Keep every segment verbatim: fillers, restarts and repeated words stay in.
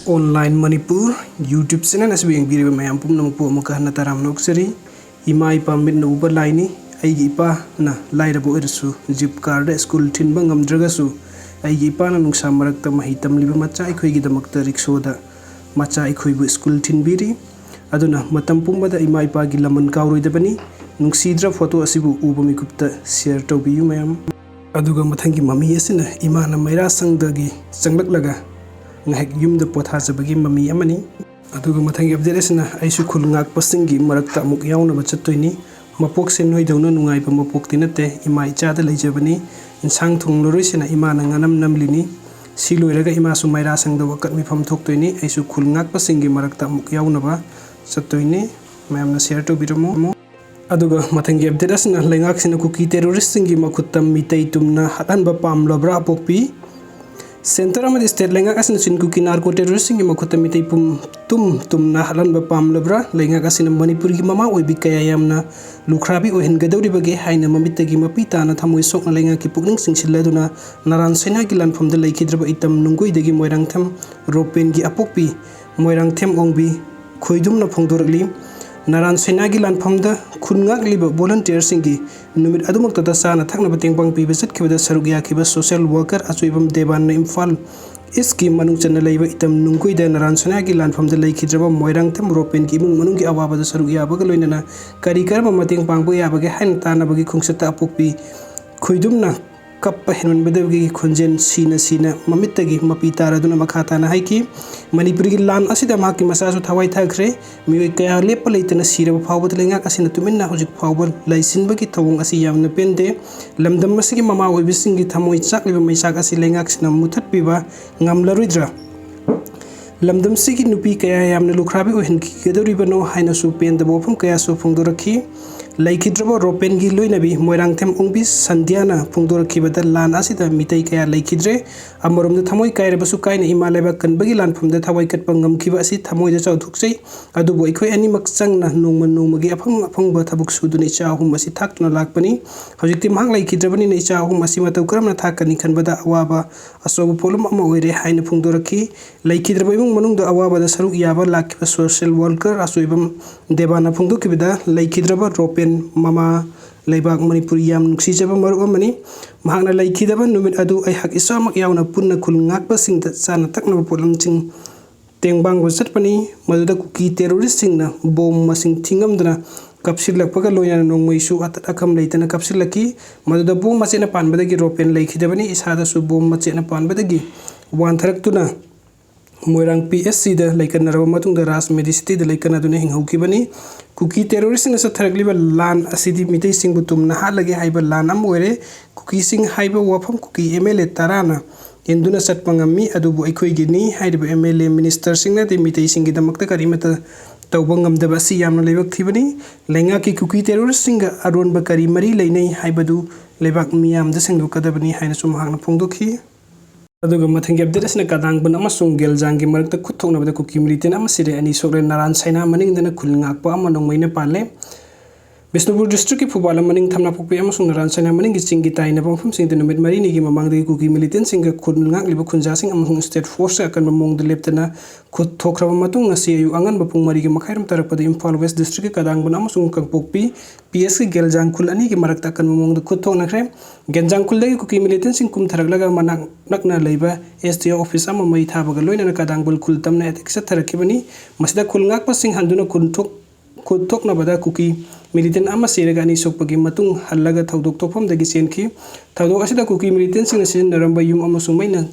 Online Manipur YouTube channel ꯑꯁꯤꯕꯨ ꯌꯦꯡꯕꯤꯔꯤꯕ ꯃꯌꯥꯝ ꯄꯨꯝꯅꯃꯛꯄꯨ ꯑꯃꯨꯛꯀ ꯍꯟꯅ ꯇꯔꯥꯝꯅ ꯑꯣꯛꯆꯔꯤ꯫ ꯏꯃꯥ ꯏꯄꯥ ꯃꯤꯠꯅ ꯎꯕ ꯂꯥꯏꯅꯤ꯫ ꯑꯩꯒꯤ ꯏꯄꯥꯅ ꯂꯥꯏꯔꯕ ꯑꯣꯏꯔꯁꯨ ꯖꯤꯞ ꯀꯥꯔꯗ ꯁ꯭ꯀꯨꯜ ꯊꯤꯟꯕ ꯉꯝꯗ꯭ꯔꯒꯁꯨ, ꯑꯩꯒꯤ ꯏꯄꯥꯅ ꯅꯨꯡꯁꯥ ꯃꯔꯛꯇ ꯃꯍꯩ ꯇꯝꯂꯤꯕ ꯃꯆꯥ ꯑꯩꯈꯣꯏꯒꯤꯗꯃꯛꯇ ꯔꯤꯛꯁꯣꯗ ꯃꯆꯥ ꯑꯩꯈꯣꯏꯕꯨ ꯁ꯭ꯀꯨꯜ ꯊꯤꯟꯕꯤꯔꯤ꯫ ꯑꯗꯨꯅ ꯃꯇꯝ ꯄꯨꯝꯕꯗ ꯏꯃꯥ ꯏꯄꯥꯒꯤ ꯂꯃꯟ ꯀꯥꯎꯔꯣꯏꯗꯕꯅꯤ꯫ ꯅꯨꯡꯁꯤꯗ꯭ꯔ ꯐꯣꯇꯣ ꯑꯁꯤꯕꯨ ꯎꯕ ꯃꯤꯀꯨꯞꯇ ꯁꯤꯌꯔ ꯇꯧꯕꯤꯌꯨ ꯃꯌꯥꯝ꯫ ꯑꯗꯨꯒ ꯃꯊꯪꯒꯤ ꯃꯃꯤ ꯑꯁꯤꯅ ꯏꯃꯥꯅ ꯃꯩꯔꯥꯁꯪꯗꯒꯤ ꯆꯪꯂꯛꯂꯒ ꯉꯥꯏꯍꯥꯛ ꯌꯨꯝꯗ ꯄꯣꯊꯥꯖꯕꯒꯤ ꯃꯃꯤ ꯑꯃꯅꯤ꯫ ꯑꯗꯨꯒ ꯃꯊꯪꯒꯤ ꯑꯞꯗꯦꯠ ꯑꯁꯤꯅ ꯑꯩꯁꯨ ꯈꯨꯜ ꯉꯥꯛꯄꯁꯤꯡꯒꯤ ꯃꯔꯛꯇ ꯑꯃꯨꯛ ꯌꯥꯎꯅꯕ ꯆꯠꯇꯣꯏꯅꯤ꯫ ꯃꯄꯣꯛꯁꯦ ꯅꯣꯏꯗꯧꯅ ꯅꯨꯡꯉꯥꯏꯕ ꯃꯄꯣꯛꯇꯤ ꯅꯠꯇꯦ, ꯏꯃꯥ ꯏꯆꯥꯗ ꯂꯩꯖꯕꯅꯤ꯫ ꯏꯟꯁꯥꯡ ꯊꯣꯡꯂꯔꯣꯏꯁꯤꯅ ꯏꯃꯥꯅ ꯉꯥꯅꯝ ꯅꯝꯂꯤꯅꯤ꯫ ꯁꯤ ꯂꯣꯏꯔꯒ ꯏꯃꯥꯁꯨ ꯃꯩꯔꯥꯁꯪꯗ ꯋꯥꯀꯠ ꯃꯤꯐꯝ ꯊꯣꯛꯇꯣꯏꯅꯤ꯫ ꯑꯩꯁꯨ ꯈꯨꯜ ꯉꯥꯛꯄꯁꯤꯡꯒꯤ ꯃꯔꯛꯇ ꯑꯃꯨꯛ ꯌꯥꯎꯅꯕ ꯆꯠꯇꯣꯏꯅꯤ꯫ ꯃꯌꯥꯝꯅ ꯁꯤꯌꯔ ꯇꯧꯕꯤꯔꯝꯃꯣ꯫ ꯑꯗꯨꯒ ꯃꯊꯪꯒꯤ ꯑꯞꯗꯦꯠ ꯑꯁꯤꯅ ꯂꯩꯉꯥꯛꯁꯤꯅ ꯀꯨꯀꯤ ꯇꯦꯔꯣꯔꯤꯁꯁꯤꯡꯒꯤ ꯃꯈꯨꯠꯇ ꯃꯤꯇꯩ ꯇꯨꯝꯅ ꯍꯥꯠꯍꯟꯕ ꯄꯥꯝꯂꯕ꯭ꯔꯥ? ꯑꯄꯣꯛꯄꯤ꯫ ꯁꯦꯟꯇꯔ ꯑꯃꯗꯤ ꯁ꯭ꯇꯦꯠ ꯂꯩꯉꯥꯛ ꯑꯁꯤꯅ ꯆꯤꯟ ꯀꯨꯀꯤ ꯅꯥꯔꯀꯣ ꯇꯦꯔꯣꯔꯤꯁꯁꯤꯡꯒꯤ ꯃꯈꯨꯠꯇ ꯃꯤꯇꯩ ꯄꯨꯝ ꯇꯨꯝ ꯇꯨꯝꯅ ꯍꯥꯠꯍꯟꯕ ꯄꯥꯝꯂꯕ꯭ꯔꯥ? ꯂꯩꯉꯥꯛ ꯑꯁꯤꯅ ꯃꯅꯤꯄꯨꯔꯒꯤ ꯃꯃꯥ ꯑꯣꯏꯕꯤ ꯀꯌꯥ ꯌꯥꯝꯅ ꯂꯨꯈ꯭ꯔꯥꯕꯤ ꯑꯣꯏꯍꯟꯒꯗꯧꯔꯤꯕꯒꯦ ꯍꯥꯏꯅ ꯃꯃꯤꯠꯇꯒꯤ ꯃꯄꯤ ꯇꯥꯅ ꯊꯃꯣꯏ ꯁꯣꯛꯅ ꯂꯩꯉꯥꯛꯀꯤ ꯄꯨꯛꯅꯤꯡ ꯆꯤꯡꯁꯤꯜꯂꯗꯨꯅ ꯅꯔꯥꯟ ꯁꯩꯅꯥꯒꯤ ꯂꯥꯟꯐꯝꯗ ꯂꯩꯈꯤꯗ꯭ꯔꯕ ꯏꯇꯝ ꯅꯨꯡꯒꯣꯏꯗꯒꯤ ꯃꯣꯏꯔꯥꯡꯊꯦꯝ ꯔꯣꯄꯦꯟꯒꯤ ꯑꯄꯣꯛꯄꯤ ꯃꯣꯏꯔꯥꯡꯊꯦꯝ ꯑꯣꯡꯕꯤ ꯈꯣꯏꯗꯨꯝꯅ ꯐꯣꯡꯗꯣꯔꯛꯂꯤ꯫ ꯅꯔꯥꯟ ꯁꯩꯅꯥꯒꯤ ꯂꯥꯟꯐꯝꯗ ꯈꯨꯟ ꯉꯥꯛꯂꯤꯕ ꯚꯣꯂꯨꯟꯇꯤꯌꯔꯁꯤꯡꯒꯤ ꯅꯨꯃꯤꯠ ꯑꯗꯨꯃꯛꯇꯗ ꯆꯥꯅ ꯊꯛꯅꯕ ꯇꯦꯡꯕꯥꯡ ꯄꯤꯕ ꯆꯠꯈꯤꯕꯗ ꯁꯔꯨꯛ ꯌꯥꯈꯤꯕ ꯁꯣꯁꯤꯌꯦꯜ ꯋꯥꯔꯀꯔ ꯑꯆꯣꯏꯕꯝ ꯗꯦꯕꯥꯟꯅ ꯏꯝꯐꯥꯜ ꯏꯁꯀꯤ ꯃꯅꯨꯡ ꯆꯟꯅ ꯂꯩꯕ ꯏꯇꯝ ꯅꯨꯡꯒꯨꯏꯗ ꯅꯔꯥꯟ ꯁꯩꯅꯥꯒꯤ ꯂꯥꯟꯐꯝꯗ ꯂꯩꯈꯤꯗ꯭ꯔꯕ ꯃꯣꯏꯔꯥꯡꯊꯦꯝ ꯔꯣꯄꯦꯟꯒꯤ ꯏꯃꯨꯡ ꯃꯅꯨꯡꯒꯤ ꯑꯋꯥꯕꯗ ꯁꯔꯨꯛ ꯌꯥꯕꯒ ꯂꯣꯏꯅꯅ ꯀꯔꯤ ꯀꯔꯝꯕ ꯃꯇꯦꯡ ꯄꯥꯡꯕ ꯌꯥꯕꯒꯦ ꯍꯥꯏꯅ ꯇꯥꯟꯅꯕꯒꯤ ꯈꯣꯡꯆꯠꯇ ꯑꯄꯣꯛꯄꯤ ꯈꯣꯏꯗꯨꯝꯅ ꯀꯞꯄ ꯍꯦꯟꯃꯟꯕꯗꯒꯤ ꯈꯣꯟꯖꯦꯜ ꯁꯤꯅ ꯁꯤꯅ ꯃꯃꯤꯠꯇꯒꯤ ꯃꯄꯤ ꯇꯥꯔꯗꯨꯅ ꯃꯈꯥ ꯇꯥꯅ ꯍꯥꯏꯈꯤ꯫ ꯃꯅꯤꯄꯨꯔꯒꯤ ꯂꯥꯟ ꯑꯁꯤꯗ ꯃꯍꯥꯛꯀꯤ ꯃꯆꯥꯁꯨ ꯊꯋꯥꯏ ꯊꯥꯈ꯭ꯔꯦ꯫ ꯃꯤꯑꯣꯏ ꯀꯌꯥ ꯂꯦꯞꯄ ꯂꯩꯇꯅ ꯁꯤꯔꯕ ꯐꯥꯎꯕꯗ ꯂꯩꯉꯥꯛ ꯑꯁꯤꯅ ꯇꯨꯃꯤꯟꯅ ꯍꯧꯖꯤꯛ ꯐꯥꯎꯕ ꯂꯩꯁꯤꯟꯕꯒꯤ ꯊꯧꯑꯣꯡ ꯑꯁꯤ ꯌꯥꯝꯅ ꯄꯦꯟꯗꯦ꯫ ꯂꯝꯗꯝ ꯑꯁꯤꯒꯤ ꯃꯃꯥ ꯑꯣꯏꯕꯁꯤꯡꯒꯤ ꯊꯃꯣꯏ ꯆꯥꯛꯂꯤꯕ ꯃꯩꯆꯥꯛ ꯑꯁꯤ ꯂꯩꯉꯥꯛꯁꯤꯅ ꯃꯨꯊꯠꯄꯤꯕ ꯉꯝꯂꯔꯣꯏꯗ꯭ꯔꯥ? ꯂꯝꯗꯝꯁꯤꯒꯤ ꯅꯨꯄꯤ ꯀꯌꯥ ꯌꯥꯝꯅ ꯂꯨꯈ꯭ꯔꯥꯕꯤ ꯑꯣꯏꯍꯟꯈꯤꯒꯗꯧꯔꯤꯕꯅꯣ ꯍꯥꯏꯅꯁꯨ ꯄꯦꯟꯗꯕ ꯋꯥꯐꯝ ꯀꯌꯥꯁꯨ ꯐꯣꯡꯗꯣꯔꯛꯈꯤ꯫ ꯂꯩꯈꯤꯗ꯭ꯔꯕ ꯔꯣꯄꯦꯟꯒꯤ ꯂꯣꯏꯅꯕꯤ ꯃꯣꯏꯔꯥꯡꯊꯦꯝ ꯑꯣꯡꯕꯤ ꯁꯟꯙ꯭ꯌꯥꯅ ꯐꯣꯡꯗꯣꯔꯛꯈꯤꯕꯗ ꯂꯥꯟ ꯑꯁꯤꯗ ꯃꯤꯇꯩ ꯀꯌꯥ ꯂꯩꯈꯤꯗ꯭ꯔꯦ꯫ ꯑꯃꯔꯣꯝꯗ ꯊꯃꯣꯏ ꯀꯥꯏꯔꯕꯁꯨ ꯀꯥꯏꯅ ꯏꯃꯥ ꯂꯩꯕꯥꯛ ꯀꯟꯕꯒꯤ ꯂꯥꯟꯐꯝꯗ ꯊꯋꯥꯏ ꯀꯠꯄ ꯉꯝꯈꯤꯕ ꯑꯁꯤ ꯊꯃꯣꯏꯗ ꯆꯥꯎꯊꯣꯛꯆꯩ꯫ ꯑꯗꯨꯕꯨ ꯑꯩꯈꯣꯏ ꯑꯅꯤꯃꯛ ꯆꯪꯅ ꯅꯣꯡꯃ ꯅꯣꯡꯃꯒꯤ ꯑꯐꯪ ꯑꯐꯪꯕ ꯊꯕꯛ ꯁꯨꯗꯨꯅ ꯏꯆꯥ ꯑꯍꯨꯝ ꯑꯁꯤ ꯊꯥꯛꯇꯨꯅ ꯂꯥꯛꯄꯅꯤ꯫ ꯍꯧꯖꯤꯛꯇꯤ ꯃꯍꯥꯛ ꯂꯩꯈꯤꯗ꯭ꯔꯕꯅꯤꯅ ꯏꯆꯥ ꯑꯍꯨꯝ ꯑꯁꯤ ꯃꯇꯧ ꯀꯔꯝꯅ ꯊꯥꯛꯀꯅꯤ ꯈꯟꯕꯗ ꯑꯋꯥꯕ ꯑꯆꯧꯕ ꯄꯣꯠꯂꯨꯝ ꯑꯃ ꯑꯣꯏꯔꯦ ꯍꯥꯏꯅ ꯐꯣꯡꯗꯣꯔꯛꯈꯤ꯫ ꯂꯩꯈꯤꯗ꯭ꯔꯕ ꯏꯃꯨꯡ ꯃꯅꯨꯡꯗ ꯑꯋꯥꯕꯗ ꯁꯔꯨꯛ ꯌꯥꯕ ꯂꯥꯛꯈꯤꯕ ꯁꯣꯁꯤꯌꯦꯜ ꯋꯥꯔꯀꯔ ꯑꯆꯣꯏꯕꯝ ꯗꯦꯕꯥꯅ ꯐꯣꯡꯗꯣꯛꯈꯤꯕꯗ, ꯂꯩꯈꯤꯗ꯭ꯔꯕ ꯔꯣꯄꯦꯟ ꯃꯃꯥ ꯂꯩꯕꯥꯛ ꯃꯅꯤꯄꯨꯔ ꯌꯥꯝ ꯅꯨꯡꯁꯤꯖꯕ ꯃꯔꯨꯞ ꯑꯃꯅꯤ꯫ ꯃꯍꯥꯛꯅ ꯂꯩꯈꯤꯗꯕ ꯅꯨꯃꯤꯠ ꯑꯗꯨ ꯑꯩꯍꯥꯛ ꯏꯁꯥꯃꯛ ꯌꯥꯎꯅ ꯄꯨꯟꯅ ꯈꯨꯜ ꯉꯥꯛꯄꯁꯤꯡꯗ ꯆꯥꯅ ꯊꯛꯅꯕ ꯄꯣꯠꯂꯝꯁꯤꯡ ꯇꯦꯡꯕꯥꯡꯕ ꯆꯠꯄꯅꯤ꯫ ꯃꯗꯨꯗ ꯀꯨꯀꯤ ꯇꯦꯔꯣꯔꯤꯁꯁꯤꯡꯅ ꯕꯣꯝ ꯃꯁꯤꯡ ꯊꯤꯉꯝꯗꯅ ꯀꯥꯞꯁꯤꯜꯂꯛꯄꯒ ꯂꯣꯏꯅꯅ ꯅꯣꯡꯃꯩꯁꯨ ꯑꯇꯠ ꯑꯀꯝ ꯂꯩꯇꯅ ꯀꯥꯞꯁꯤꯜꯂꯛꯈꯤ꯫ ꯃꯗꯨꯗ ꯕꯣꯝ ꯃꯆꯦꯠꯅ ꯄꯥꯟꯕꯗꯒꯤ ꯔꯣꯄꯦꯟ ꯂꯩꯈꯤꯗꯕꯅꯤ꯫ ꯏꯁꯥꯗꯁꯨ ꯕꯣꯝ ꯃꯆꯦꯠꯅ ꯄꯥꯟꯕꯗꯒꯤ ꯋꯥꯟꯊꯔꯛꯇꯨꯅ ꯃꯣꯏꯔꯥꯡ ꯄꯤ ꯑꯦꯁ ꯁꯤꯗ ꯂꯩꯀꯠꯅꯔꯕ ꯃꯇꯨꯡꯗ ꯔꯥꯖ ꯃꯦꯗꯤꯁꯤꯇꯤꯗ ꯂꯩꯀꯠꯅꯗꯨꯅ ꯍꯤꯡꯍꯧꯈꯤꯕꯅꯤ꯫ ꯀꯨꯀꯤ ꯇꯦꯔꯣꯔꯤꯁꯁꯤꯡꯅ ꯆꯠꯊꯔꯛꯂꯤꯕ ꯂꯥꯟ ꯑꯁꯤꯗꯤ ꯃꯤꯇꯩꯁꯤꯡꯕꯨ ꯇꯨꯝꯅ ꯍꯥꯠꯂꯒꯦ ꯍꯥꯏꯕ ꯂꯥꯟ ꯑꯃ ꯑꯣꯏꯔꯦ꯫ ꯀꯨꯀꯤꯁꯤꯡ ꯍꯥꯏꯕ ꯋꯥꯐꯝ ꯀꯨꯀꯤ ꯑꯦꯝ ꯑꯦꯜ ꯑꯦ ꯇꯔꯥꯅ ꯍꯦꯟꯗꯨꯅ ꯆꯠꯄ ꯉꯝꯃꯤ, ꯑꯗꯨꯕꯨ ꯑꯩꯈꯣꯏꯒꯤꯅꯤ ꯍꯥꯏꯔꯤꯕ ꯑꯦꯝ ꯑꯦꯜ ꯑꯦ ꯃꯤꯅꯤꯁꯇꯔꯁꯤꯡꯅꯗꯤ ꯃꯤꯇꯩꯁꯤꯡꯒꯤꯗꯃꯛꯇ ꯀꯔꯤꯃꯠꯇ ꯇꯧꯕ ꯉꯝꯗꯕ ꯑꯁꯤ ꯌꯥꯝꯅ ꯂꯥꯏꯕꯛ ꯊꯤꯕꯅꯤ꯫ ꯂꯩꯉꯥꯛꯀꯤ ꯀꯨꯀꯤ ꯇꯦꯔꯣꯔꯤꯁꯁꯤꯡꯒ ꯑꯔꯣꯟꯕ ꯀꯔꯤ ꯃꯔꯤ ꯂꯩꯅꯩ ꯍꯥꯏꯕꯗꯨ ꯂꯩꯕꯥꯛ ꯃꯤꯌꯥꯝꯗ ꯁꯦꯡꯗꯣꯛꯀꯗꯕꯅꯤ ꯍꯥꯏꯅꯁꯨ ꯃꯍꯥꯛꯅ ꯐꯣꯡꯗꯣꯛꯈꯤ꯫ ꯑꯗꯨꯒ ꯃꯊꯪꯒꯤ ꯑꯞꯗꯦꯠ ꯑꯁꯤꯅ ꯀꯗꯥꯡꯕꯟ ꯑꯃꯁꯨꯡ ꯒꯦꯜꯖꯥꯡꯒꯤ ꯃꯔꯛꯇ ꯈꯨꯠ ꯊꯣꯛꯅꯕꯗ ꯀꯨꯀꯤ ꯃꯤꯂꯤꯇꯦꯟ ꯑꯃ ꯁꯤꯔꯦ, ꯑꯅꯤ ꯁꯣꯛꯂꯦ꯫ ꯅꯔꯥꯟ ꯁꯥꯏꯅꯥ ꯃꯅꯤꯡꯗꯅ ꯈꯨꯜ ꯉꯥꯛꯄ ꯑꯃ ꯅꯣꯡꯃꯩꯅ ꯄꯥꯜꯂꯦ꯫ ꯕꯤꯁꯅꯨꯄꯨꯔ ꯗꯤꯁꯇ꯭ꯔꯤꯛꯀꯤ ꯐꯨꯕꯥꯂꯝ ꯃꯅꯤꯡ, ꯊꯝꯅꯥꯄꯣꯛꯄꯤ ꯑꯃꯁꯨꯡ ꯅꯔꯥꯟ ꯁꯥꯏꯅꯥ ꯃꯅꯤꯡꯒꯤ ꯆꯤꯡꯒꯤ ꯇꯥꯏꯅꯕ ꯃꯐꯝꯁꯤꯡꯗ ꯅꯨꯃꯤꯠ ꯃꯔꯤꯅꯤꯒꯤ ꯃꯃꯥꯡꯗꯒꯤ ꯀꯨꯀꯤ ꯃꯤꯂꯤꯇꯦꯟꯁꯤꯡꯒ ꯈꯨꯜ ꯉꯥꯛꯂꯤꯕ ꯈꯨꯟꯖꯥꯁꯤꯡ ꯑꯃꯁꯨꯡ ꯁ꯭ꯇꯦꯠ ꯐꯣꯔꯁꯀ ꯑꯀꯟꯕ ꯃꯑꯣꯡꯗ ꯂꯦꯞꯇꯅ ꯈꯨꯠ ꯊꯣꯛꯈ꯭ꯔꯕ ꯃꯇꯨꯡ, ꯉꯁꯤ ꯑꯌꯨꯛ ꯑꯉꯟꯕ ꯄꯨꯡ ꯃꯔꯤꯒꯤ ꯃꯈꯥꯏꯔꯣꯝ ꯇꯥꯔꯛꯄꯗ ꯏꯝꯐꯥꯜ ꯋꯦꯁ ꯗꯤꯁꯇ꯭ꯔꯤꯛꯀꯤ ꯀꯗꯥꯡꯕꯟ ꯑꯃꯁꯨꯡ ꯀꯥꯡꯄꯣꯛꯄꯤ ꯄꯤ ꯑꯦꯁꯀꯤ ꯒꯦꯜꯖꯥꯡ ꯈꯨꯜ ꯑꯅꯤꯒꯤ ꯃꯔꯛꯇ ꯑꯀꯟꯕ ꯃꯑꯣꯡꯗ ꯈꯨꯠ ꯊꯣꯛꯅꯈ꯭ꯔꯦ꯫ ꯒꯦꯜꯖꯥꯡ ꯈꯨꯜꯗꯒꯤ ꯀꯨꯀꯤ ꯃꯤꯂꯤꯇꯦꯟꯁꯤꯡ ꯀꯨꯝꯊꯔꯛꯂꯒ ꯃꯅꯥꯛ ꯅꯛꯅ ꯂꯩꯕ ꯑꯦꯁ ꯗꯤ ꯑꯣ ꯑꯣꯐꯤꯁ ꯑꯃ ꯃꯩ ꯊꯥꯕꯒ ꯂꯣꯏꯅꯅ ꯀꯗꯥꯡꯕꯟ ꯈꯨꯜ ꯇꯝꯅ ꯑꯦꯇꯦꯛ ꯆꯠꯊꯔꯛꯈꯤꯕꯅꯤ꯫ ꯃꯁꯤꯗ ꯈꯨꯜ ꯉꯥꯛꯄꯁꯤꯡ ꯍꯟꯗꯨꯅ ꯈꯨꯟ ꯊꯣꯛ-, ꯈꯨꯠ ꯊꯣꯛꯅꯕꯗ ꯀꯨꯀꯤ ꯃꯤꯂꯤꯇꯦꯟ ꯑꯃ ꯁꯤꯔꯒ ꯑꯅꯤ ꯁꯣꯛꯄꯒꯤ ꯃꯇꯨꯡ ꯍꯜꯂꯒ ꯊꯧꯗꯣꯛ ꯊꯣꯛꯐꯝꯗꯒꯤ ꯆꯦꯟꯈꯤ꯫ ꯊꯧꯗꯣꯛ ꯑꯁꯤꯗ ꯀꯨꯀꯤ ꯃꯤꯂꯤꯇꯦꯟꯁꯤꯡꯅ ꯁꯤꯖꯤꯟꯅꯔꯝꯕ ꯌꯨꯝ ꯑꯃꯁꯨ ꯃꯩꯅ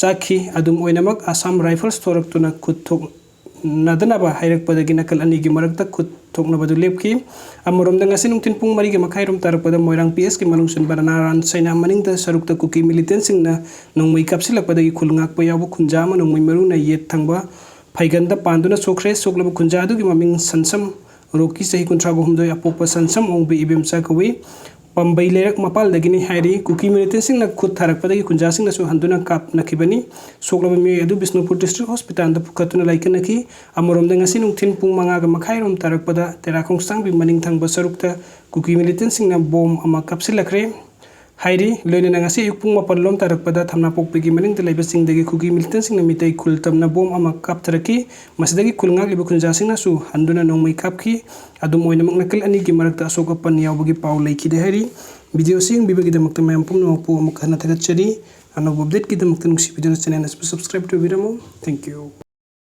ꯆꯥꯛꯈꯤ꯫ ꯑꯗꯨꯝ ꯑꯣꯏꯅꯃꯛ, ꯑꯁꯥꯝ ꯔꯥꯏꯐꯜꯁ ꯊꯣꯔꯛꯇꯨꯅ ꯈꯨꯠ ꯊꯣꯛꯅꯗꯅꯕ ꯍꯥꯏꯔꯛꯄꯗꯒꯤ ꯅꯥꯀꯜ ꯑꯅꯤꯒꯤ ꯃꯔꯛꯇ ꯈꯨꯠ ꯊꯣꯛꯅꯕꯗꯨ ꯂꯦꯞꯈꯤ꯫ ꯑꯃꯔꯣꯝꯗ, ꯉꯁꯤ ꯅꯨꯡꯊꯤꯜ ꯄꯨꯡ ꯃꯔꯤꯒꯤ ꯃꯈꯥꯏꯔꯣꯝ ꯇꯥꯔꯛꯄꯗ ꯃꯣꯏꯔꯥꯡ ꯄꯤ ꯑꯦꯁꯀꯤ ꯃꯅꯨꯡ ꯆꯟꯕ ꯅꯥꯔꯥꯟ ꯁꯩꯅꯥ ꯃꯅꯤꯡꯗ ꯁꯔꯨꯛꯇ ꯀꯨꯀꯤ ꯃꯤꯂꯤꯇꯦꯟꯁꯤꯡꯅ ꯅꯣꯡꯃꯩ ꯀꯥꯞꯁꯤꯜꯂꯛꯄꯗꯒꯤ ꯈꯨꯜ ꯉꯥꯛꯄ ꯌꯥꯎꯕ ꯈꯨꯟꯖꯥ ꯑꯃ ꯅꯣꯡꯃꯩ ꯃꯔꯨꯅ ꯌꯦꯠ ꯊꯪꯕ ꯐꯩꯒꯟꯗ ꯄꯥꯟꯗꯨꯅ ꯁꯣꯛꯈ꯭ꯔꯦ꯫ ꯁꯣꯛꯂꯕ ꯈꯨꯟꯖꯥ ꯑꯗꯨꯒꯤ ꯃꯃꯤꯡ ꯁꯟꯁꯝ ꯔꯣꯛꯀꯤ ꯆꯍꯤ ꯀꯨꯟꯊ꯭ꯔꯥꯒ ꯍꯨꯝꯗꯣꯏ ꯑꯄꯣꯛꯄ ꯁꯟꯁꯝ ꯑꯣꯡꯕꯤ ꯏꯕꯦꯝꯆꯥ ꯀꯧꯏ꯫ ꯄꯥꯝꯕꯩ ꯂꯩꯔꯛ ꯃꯄꯥꯜꯗꯒꯤꯅꯤ ꯍꯥꯏꯔꯤ꯫ ꯀꯨꯀꯤ ꯃꯤꯂꯤꯇꯦꯟꯁꯤꯡꯅ ꯈꯨꯠ ꯊꯥꯔꯛꯄꯗꯒꯤ ꯈꯨꯟꯖꯥꯁꯤꯡꯅꯁꯨ ꯍꯟꯗꯨꯅ ꯀꯥꯞꯅꯈꯤꯕꯅꯤ꯫ ꯁꯣꯛꯂꯕ ꯃꯤꯑꯣꯏ ꯑꯗꯨ ꯕꯤꯁꯅꯨꯄꯨꯔ ꯗꯤꯁꯇ꯭ꯔꯤꯛ ꯍꯣꯁꯄꯤꯇꯥꯜꯗ ꯄꯨꯈꯠꯇꯨꯅ ꯂꯥꯏꯀꯠꯅꯈꯤ꯫ ꯑꯃꯔꯣꯝꯗ, ꯉꯁꯤ ꯅꯨꯡꯊꯤꯜ ꯄꯨꯡ ꯃꯉꯥꯒ ꯃꯈꯥꯏꯔꯣꯝ ꯇꯥꯔꯛꯄꯗ ꯇꯦꯔꯥ ꯈꯣꯡꯁꯥꯡꯕꯤ ꯃꯅꯤꯡ ꯊꯪꯕ ꯁꯔꯨꯛꯇ ꯀꯨꯀꯤ ꯃꯤꯂꯤꯇꯦꯟꯁꯤꯡꯅ ꯕꯣꯝ ꯑꯃ ꯀꯥꯞꯁꯤꯜꯂꯛꯈ꯭ꯔꯦ ꯍꯥꯏꯔꯤ꯫ ꯂꯣꯏꯅꯅ ꯉꯁꯤ ꯑꯌꯨꯛ ꯄꯨꯡ ꯃꯥꯄꯜ ꯂꯣꯝ ꯇꯥꯔꯛꯄꯗ ꯊꯝꯅꯥꯄꯣꯛꯄꯤꯒꯤ ꯃꯅꯤꯡꯗ ꯂꯩꯕ ꯆꯤꯡꯗꯒꯤ ꯀꯨꯀꯤ ꯃꯤꯂꯤꯇꯦꯟꯁꯤꯡꯅ ꯃꯤꯇꯩ ꯈꯨꯜ ꯇꯝꯅ ꯕꯣꯝ ꯑꯃ ꯀꯥꯞꯊꯔꯛꯈꯤ꯫ ꯃꯁꯤꯗꯒꯤ ꯈꯨꯜ ꯉꯥꯛꯂꯤꯕ ꯈꯨꯟꯖꯥꯁꯤꯡꯅꯁꯨ ꯍꯟꯗꯨꯅ ꯅꯣꯡꯃꯩ ꯀꯥꯞꯈꯤ꯫ ꯑꯗꯨꯝ ꯑꯣꯏꯅꯃꯛ, ꯅꯥꯀꯜ ꯑꯅꯤꯒꯤ ꯃꯔꯛꯇ ꯑꯁꯣꯛ ꯑꯄꯟ ꯌꯥꯎꯕꯒꯤ ꯄꯥꯎ ꯂꯩꯈꯤꯗꯦ ꯍꯥꯏꯔꯤ꯫ ꯚꯤꯗꯤꯑꯣ ꯑꯁꯤ ꯌꯦꯡꯕꯤꯕꯒꯤꯗꯃꯛꯇ ꯃꯌꯥꯝ ꯄꯨꯝꯅꯃꯛꯄꯨ ꯑꯃꯨꯛ ꯍꯟꯅ ꯊꯥꯒꯠꯆꯔꯤ꯫ ꯑꯅꯧꯕ ꯑꯞꯗꯦꯠꯀꯤꯗꯃꯛꯇ ꯅꯨꯡꯁꯤꯕꯤꯗꯨꯅ ꯆꯦꯅꯦꯜ ꯑꯁꯤꯕꯨ ꯁꯕꯁꯀ꯭ꯔꯥꯏꯕ ꯇꯧꯕꯤꯔꯝꯃꯨ꯫ Thank you꯫